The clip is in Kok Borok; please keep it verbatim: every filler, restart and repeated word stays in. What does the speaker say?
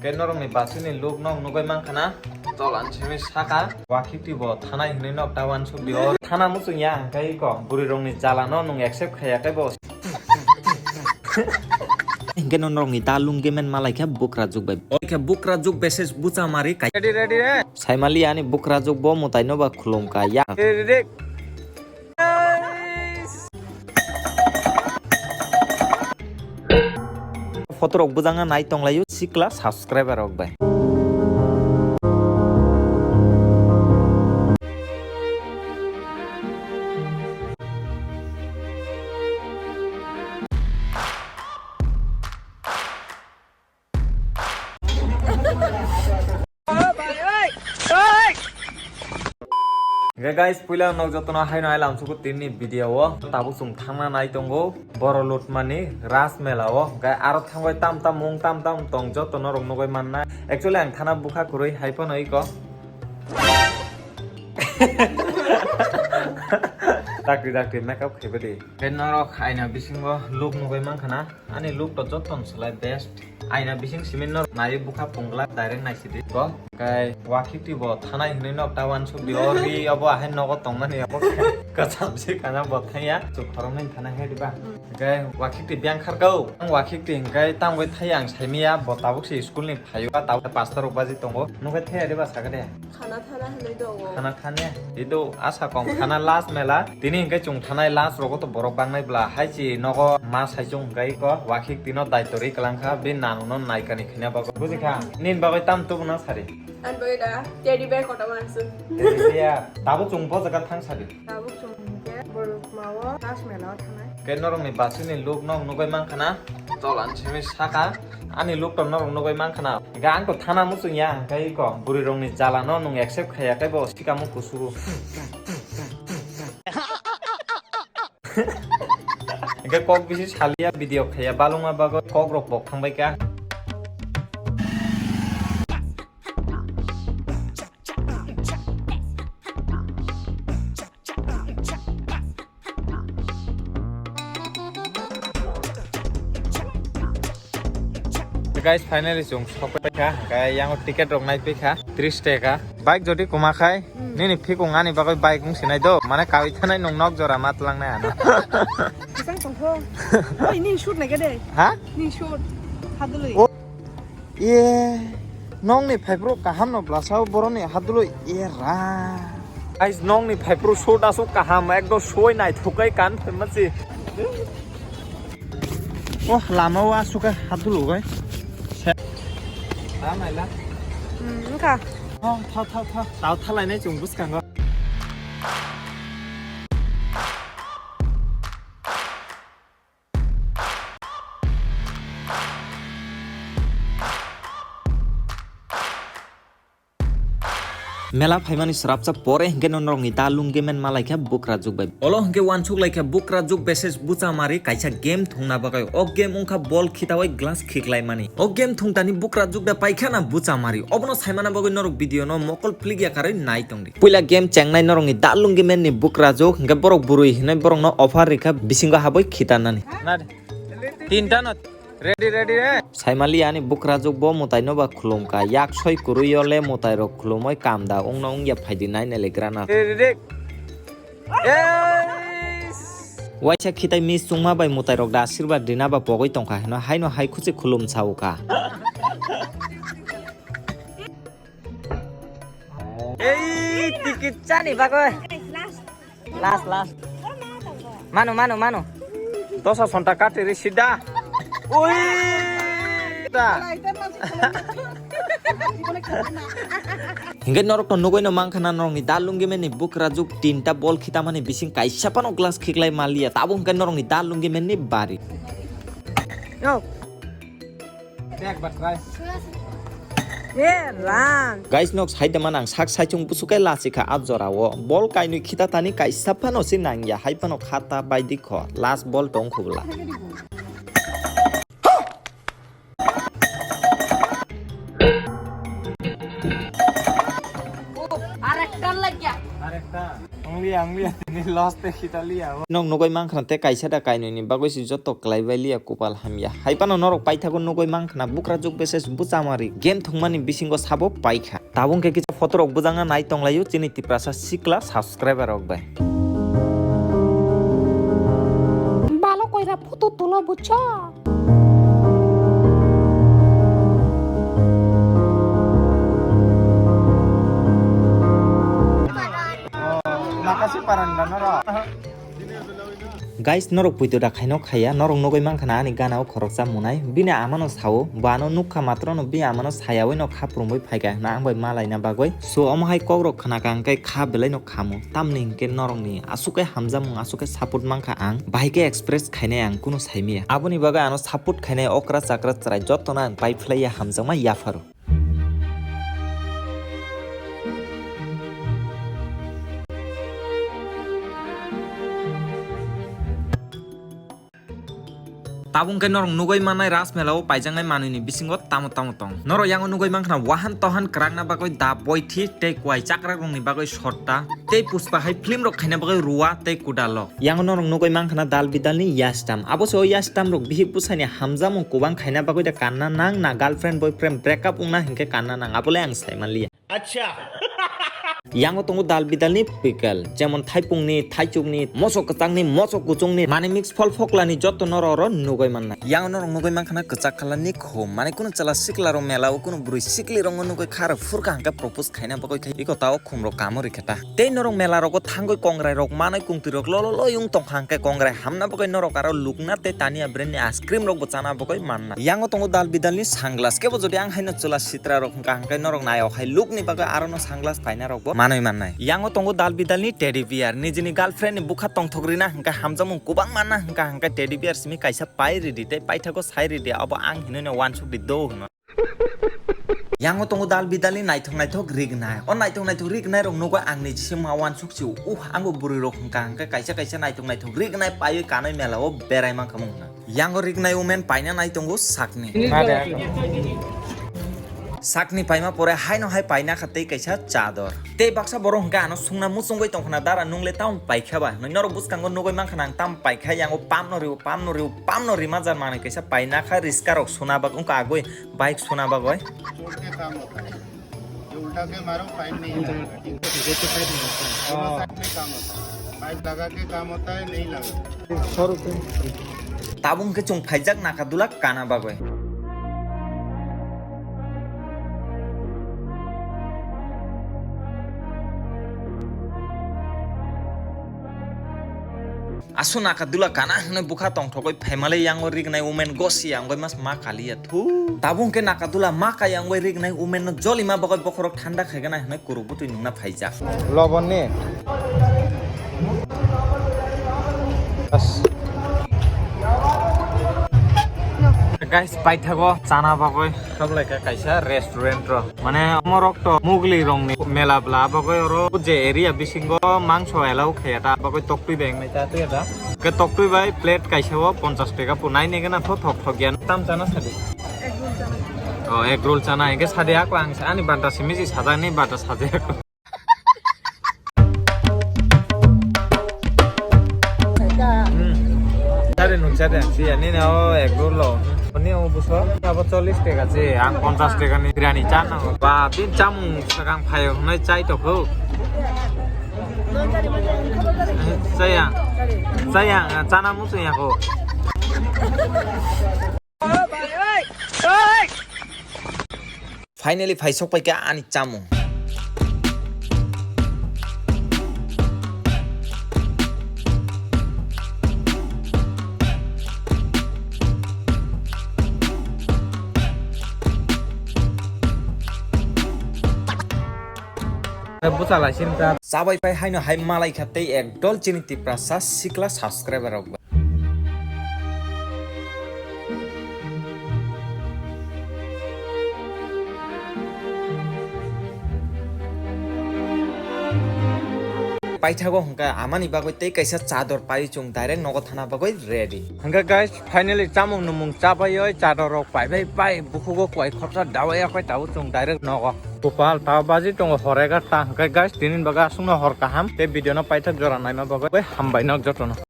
Khe norokni basini look no nugwi mankha na? Tolan simi saka. Wakhikti bo thanai hinwi nok ta wansuk di. O thana muchung ya hwnkhe iko bwrwi rokni jala no nwng accept khaiya khe bo. Hinkhe no norokni da lunggimen malai khe bukra juk bai. O khe bukra juk beses bucha mari kai. Ready, ready, re. Saimali ani bukra juk bo mwtai no ba khulum ka ya. Ready, ready. Photo rok bujang nai tong laio sikla subscriber rok bai. Hwnkhe guys, puila nok jotono haino hai lamsuku tini video o tabuk chwng thangna nai tongo Boro Lutmani Ras Mela o. Hwnkhe aro thangbai tam tam mung tam tam tong joto norok nugwi manna. Actually ang thana bukha kwrwi hai phano iko. Dakti dakti makeup khaiba di. Hwnkhe norok aina bisingo look nugwi mankha na? Ani look to joto no slai best. Aina bising simi no nai bukha pungla direct nai sidi. Bo kai wakhikti bo thanai hinwi nok ta wansuk di. O ri abo ahai nogo tongmani abo kacham si kana bo thangya. Chuk khoroknwi thana hai diba? Kai wakhikti biyang kharkau. Ang wakhikti hwnkhe tangwi thai ang saimiya bo tabuk si school ni phaio. Tabuk pastor rok baji tongo. Nukhe thaya diba sakade? Khana thana hinwi tongo. Khana thani? Ido asa kong khana last mela. Tini hwnkhe chwng thanai last rogo to borok bangnai bla. Hai chi nogo ma sai chwng hwnkhe iko wakhik tino daitwrwi kwlangkha. Bini nanu no naikani khina bagwi. Bujikha? Nini bagwi tam tubuno sari. Ani bagwi da teddy bear kotor mansuk. Teddy bear. Tabuk chwng bo jaga thang sari. Tabuk chwng hwnkhe Boro Lutma o last mela o thanai. Khe norokni basini look no nugwi mankha na? Tolan simi saka. Ani look to norok nugwi mankha na? Hwnkhe ang to thana muchung ya, hwnkhe iko bwrwi rokni jala no nwng accept khaiya khe bo sikamo kusugo. Hwnkhe kok bisi saliya video khaiya balungma bagwi kok rok pok thangbai kha. Guys, finally chwng sokpai kha, hwnkhe yango ticket rok nai phi kha tris taka. Bike jodi kwma khai, hmm, nini phikung ani bagwi bike wng sinai do, mane kawi thanai nwng nok jora ma tlangnai ano. Bisang tongkho. Oi, ni shoot nai khe de. Ha? Ni shoot. Hadului. O. Ye, nokni phaipro kaham no bwlasao boroni hadului era. Guys, nokni phaipro shoot aswk kaham, ekdom soi naithok kai kan phaima si. Oh, lama o aswk kai hadului bai. Se-, ta maila. Hmm, wngkha. Oh, tha, tha, tha. Tao thalainai chwng bwskango. Mela phaimani srapsa pore hwnkhe no norokni da lunggimen malai kha bukra juk bai. Olo hwnkhe wansuk lai kha bukra juk beses bucha mari kaisa game thungna bagwi. O game wngkha bol khitawai glass khiklaimani. O game thungtani bukra juk da paikha na bucha mari. Obono saimana bagwi norok video no mokol plikya karwi nai tongdi. Puila game chengnai norokni da lunggimen ni bukra juk, hwnkhe borok bwrwi hinwi borokno offer rikha bisingo habwi khitarnani. Nadi. Tinta no. Ready, ready, eh? Saimali ani bukra juk bo mwtai no ba khulum ka. Yak soi kwrwi yo le mwtai rok khulumoi kam da wngno wngya phaidi nai nai le grana. Ready, ready. Yes! Waisa khitai miss chungma bai mwtai rok da asirwad rina ba pogwi tongkha hino haino hai khuchi khulum sao kha. Ei, ticket chani bagwi. Last, last. Mano, mano, mano. Dosa sonta kati ri sida. Ui! Da. Hingke norok to nugui no mankha na norok ni da lungi meni bukra juk tinta bol khitamani bising kaisa pano glass khiklai maliya. Tabuk hingke norok ni da lungi meni bari. Yo. Bag ba try. Eh, rang. Guys, nok side man ang sak saichung busukai lasi kha a jora o. Bol kainwi khita tani kaisa phano se nangya, hai phano khata bai di kho. Last bol tong khubla. Arekta lagya. Arekta. Ang liya tini loss te khita liya. Nok nugui mankha na te kaisa da kainwi ni bagwi se joto kwlai bai liya kupal hamya. Hai phano norok paithago nugui mankha na bukra juk beses buchamari game thwngmani bisingo sabo paikha. Tabuk khe kisa photo rok bujangna nai tonglaio chini Tiprasa sikla subscriber rok bai. Balo koira photo tulo bucho. Makasi paran da norok. Guys, norok puito da khaino khaya, norok nugui mankha na ani gana o khoroksa munai, bini amano sao, bo ano nukha matrono bini amano sayawi no kha phrwngwi phaikha hwnna ang bai malaina bagwi. So, omo hai kok rok khna kha hwnkhe kha belai no khamo, tamni hwnkhe norokni aswk khe hamjakmung, aswk khe support mankha ang, bahai khe express khainai ang kunu saimaya. Aboni bagwi ano support khainai okra chakra chwrai jotono ang pai phlaiya hamjakma yapharo. Tabuk khe norok nugui mannai Ras Mela o paijaknai manwi ni bisingo tamo tamo tong. Norok yango nugui mankha na wahan tohan kwrakna bagwi da boithi tei kwai chakrak rokni bagwi sotta tei Pushpa hai film rok khaina bagwi ruwa tei kudalo. Yango norok nugui mankha na dal bidal ni yastam. Abo se o yastam rok bihik bwsai ni hamjakmung kubang khaina bagwi da kanna nang na girlfriend boyfriend break up wngna hinkhe kanna nang abo le ang sai manliya. Acha. Yango tongo dal bidal ni pickle, jemon thaipung ni, thaichuk ni, moso kwchang ni, moso kuchung ni, mane mix phol phokla ni joto norok oro nugui manna. Yango norok nugui mankha na kwchak colour ni khum, mane kunu chwla sikla rok mela o kunu bwrwi sikli rok nugui kha rok phurkha hwnkhe propose khaina bagwi khai iko ta o khum rok kamo rikhe ta. Tei norok mela rogo thangwi kongrai rok manwi kungtwi rok lolo loyung tongkha hwnkhe kongrai hamna bagwi norok aro lukna tei tania brand ni ice cream rok bo chana bagwi manna. Yango tongo dal bidal ni sunglass kebo jodi ang haino chwla sitra rok hwnkha hwnkhe norok nayok hai lukni bagwi aro no sunglass paina rok bo manwi mannai. Yango tongo dal bidal ni teddy bear, nijini girlfriend ni bwkha tongthok rina hwnkhe hamjakmung kubang manna hwnkha hwnkhe teddy bear simi kaisa pai ridi tei paithago sai ridi abo ang hinwi no uansuk di do hwno. Yango tongo dal bidal ni naithok naithok rignai. O naithok naithok rignai rok nugui ang ni jisima uansuk si uh ang bo bwrwi rok hwnkha hwnkhe kaisa kaisa naithok naithok rignai paiwi kanwi mela o berai mankha mung hwna. Yango rignai women paina nai tongo sakni. Sakni paima pore haino hai paina kha tei kaisa chador. Tei baksa borok hwnkhe ano sungna muchungwi tongkhna dara nungle tamo paikha ba? Norok bwskango nugui mankha nang tamo paikha yango pam no rio pam no rio pam no rima jar manwi kaisa paina kha riska rok suna bak wngkha agwi. Bike suna bagwi. चोट के काम होता है। ये उल्टा के मारो, फाइन नहीं लगेगा। दोनों साइड में काम होता है। पाइप लगा के काम होता है, नहीं लगा। Tabuk hwnkhe chwng phaijak Nakadula kana bagwi. Asu Nakadula kana hwnwi bwkha tongthogwi phaimale yango rignai women gosi ya wngwi mas ma kaliya thu. Tabuk hwnkhe Nakadula ma kaya wngwi rignai women no jolima bagwi bokhorok thanda khaigana hwnwi kuruk bwtwi nungna phaijak. Lobon ni. As. Guys, paithago chana bagwi khablai kha kaisa restaurant ro. Mane omorok to Mugli rongni mela bla bagwi oro je area bisingo mangso allow khaya ta bagwi toktwi beng nai ta twi da. Ke toktwi bai plate kaisa o ponchash taka pu nai nege na tho thok thok yan tam chana sadi. O egg roll chana ege sadi ako ang ani banta simi si sajak ni banta sajak. Hmm. Sari nung sari ang si ani na o egg roll lo. Ani o buso abo chollish taka si ang ponchash taka ni biryani cha nango. Ba tin chamung sakang phayo hnai chai to kho. Chaya. Chaya chana musu ya kho. Finally phaisok paikha ani chamung. Bucha lai sim ta. Chabai pai haino hai malai kha tei ekdol chini Tiprasa sikla subscriber rok. Paithago hwnkha amani bagwi tei kaisa chador pai chwng direct nogo thana bagwi ready. Hwnkha guys, finally chamung numung chabai oi chador rok paibai pai bukhugo koi khorsa dawai akhoi tabuk chwng direct nogo. Bupal, tao baji tongo hor egarta. Hwnkhe guys, tini bagwi aswkno hor kaham. Tei video no paithak jora naima bagwi hambai nok jotono.